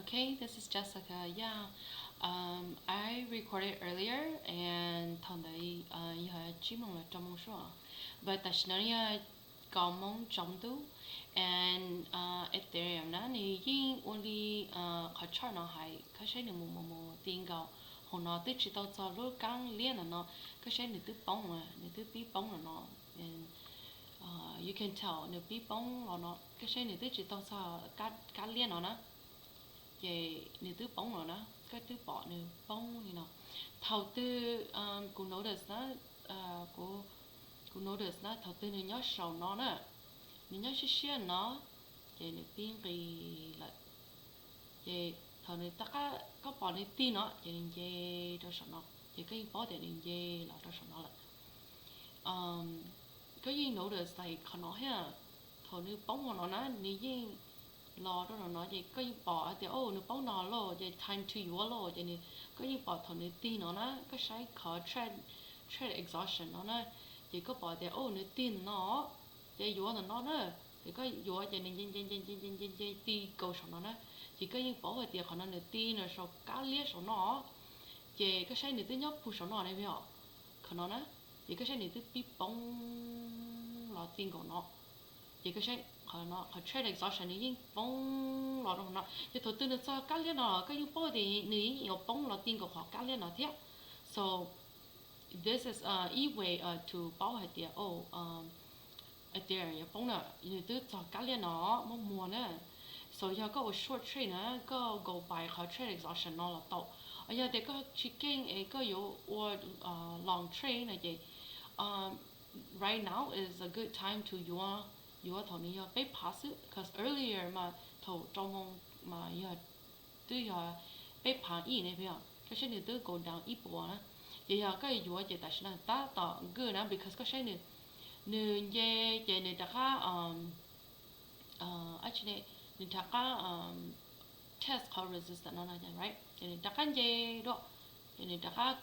Okay, this is Jessica. Yeah, um, I recorded earlier, and thaum ntawd uh, yog tsib moos los rau moos sub, but tam sim no yog kaum moos tsaus ntuj, and uh, Ethereum na nws yeej ua li uh, qhov chart no hais, koj saib nws mus mus mus ti nkaus, hauv no twb tsis tau txog lub kab liab no no, koj saib nws twb poob, nws twb pib poob no no, and uh, you can tell nws pib poob los no, koj saib nws twb tsis tau txog kab liab no na. Ces nws twb poob los na, koj twb pom nws poob li no. Thaum twg kuv notice na, kuv notice na thaum twg nws nyob saum no na, nws nyob siab siab no, ces nws pib nqis lawm. Ces thaum nws, koj pom nws tig no ces nws nce rau saum no, ces koj yeej paub tias nws nce los rau saum no lawm. Koj yeej notice qhov no thiab, thaum nws poob los no na nws yeej los rau no no ces koj yeej pom hais tias o nws poob no lawm ces time to yuav lawm ces nws, koj yeej pom thaum nws tig no na, koj saib qhov trade exhaustion no na, ces koj pom tias o nws tig no, ces yuav ntawm no na, ces koj yuav ces nws nce nce nce nce nce nce nce ti nkaus saum no na, ces koj yeej paub hais tias qhov no nws tig no saum kab liab saum no, ces koj saib nws twb nyob puag saum no ne, qhov no na, ces koj saib nws twb pib poob los ti nkaus no. Ces koj saib qhov trade exhaustion nws yeej poob los rau no, ces thaum twg nws txog kab liab no los koj yeej paub tias nws yeej yuav poob los ti nkaus qhov kab liab no thiab. So this is ib way to paub hais tias o Ethereum yuav poob na, nws twb txog kab liab no, muaj muag na. So yog koj ua short trade na koj go by qhov trade exhaustion no los tau. Yog tias koj tsis keej es koj yuav ua long trade no ces right now is a good time to yuav, yuav thaum nws yog peb phav xwb, cause earlier mas thaum rau moos mas yog twb yog peb phav ib ne, koj saib nws twb go down ib puas na. Ces yog koj yuav ces tam sim no tab tom good na, because koj saib nws, nws nce ces nws rov qab, nws rov qab test qhov resistance no no, ces nws rov qab nce dua, ces nws rov qab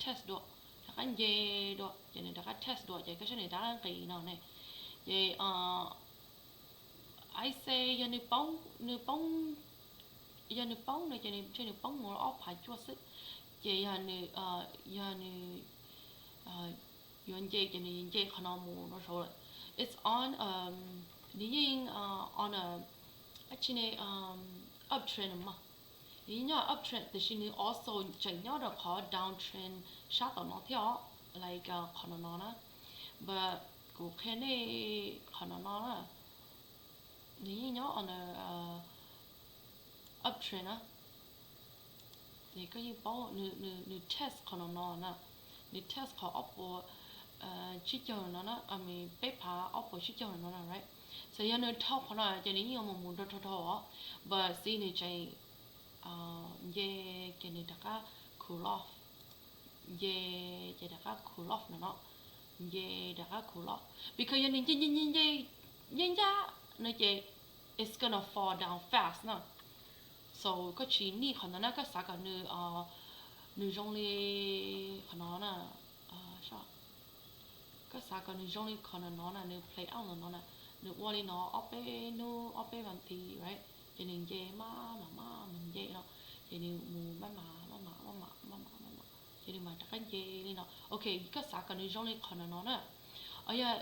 test dua, rov qab nce dua ces nws rov qab test dua ces koj saib nws rov qab nqis no ne. Ces I say yog nws poob, nws poob, yog nws poob no ces nws ntshe nws poob mus ob phav cuaj xwb. Ces yog nws, yog nws yuav nce ces nws nce qhov no mus rau saud lawm. It's on, nws yeej on a, dab tsi ne, uptrend mas. Nws yeej nyob uptrend tiam sis nws also tseem nyob rau qhov downtrend sab tom no thiab os, like qhov no no na. But kuv qhia nej qhov no no na, nws yeej nyob on a uptrend na. Ces koj yeej paub nws test qhov no no na, nws test qhov ob puas tsib caug no na, I mean peb phav ob puas tsib caug no na, right? So yog nws dhau qhov no ces nws yeej yuav mus mus dhau dhau dhau os, but xij nws tseem nce ces nws rov qab cool off, nce ces rov qab cool off no no, nce rov qab cool off, because yog nws nce nce nce nce ncaj no ces it's gonna fall down fast na. So koj tsis nij qhov ntawd na, koj xav kom nws, nws zoo li qhov no na, koj xav kom nws zoo li qhov no no na, nws play out no no na, nws ua li no ob peb hnub ob peb vas thiv, right? Ces nws nce maj mam maj mam nce no, ces nws mus maj mam maj mam maj mam maj mam maj mam, ces nws mam rov qab nce li no. Ok, koj xav kom nws zoo li qhov no no na, yog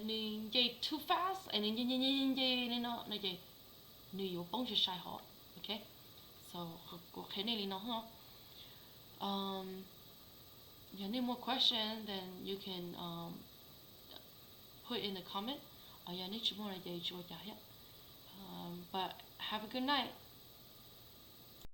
nws nce too fast es nws nce nce nce nce li no no ces nws yuav poob sai sai hov. Ok, so kuv qhia nej li no. Yog nej muaj question then you can put in the comment. Yog nej tsis muaj no ces tsis ua cas thiab. But have a good night.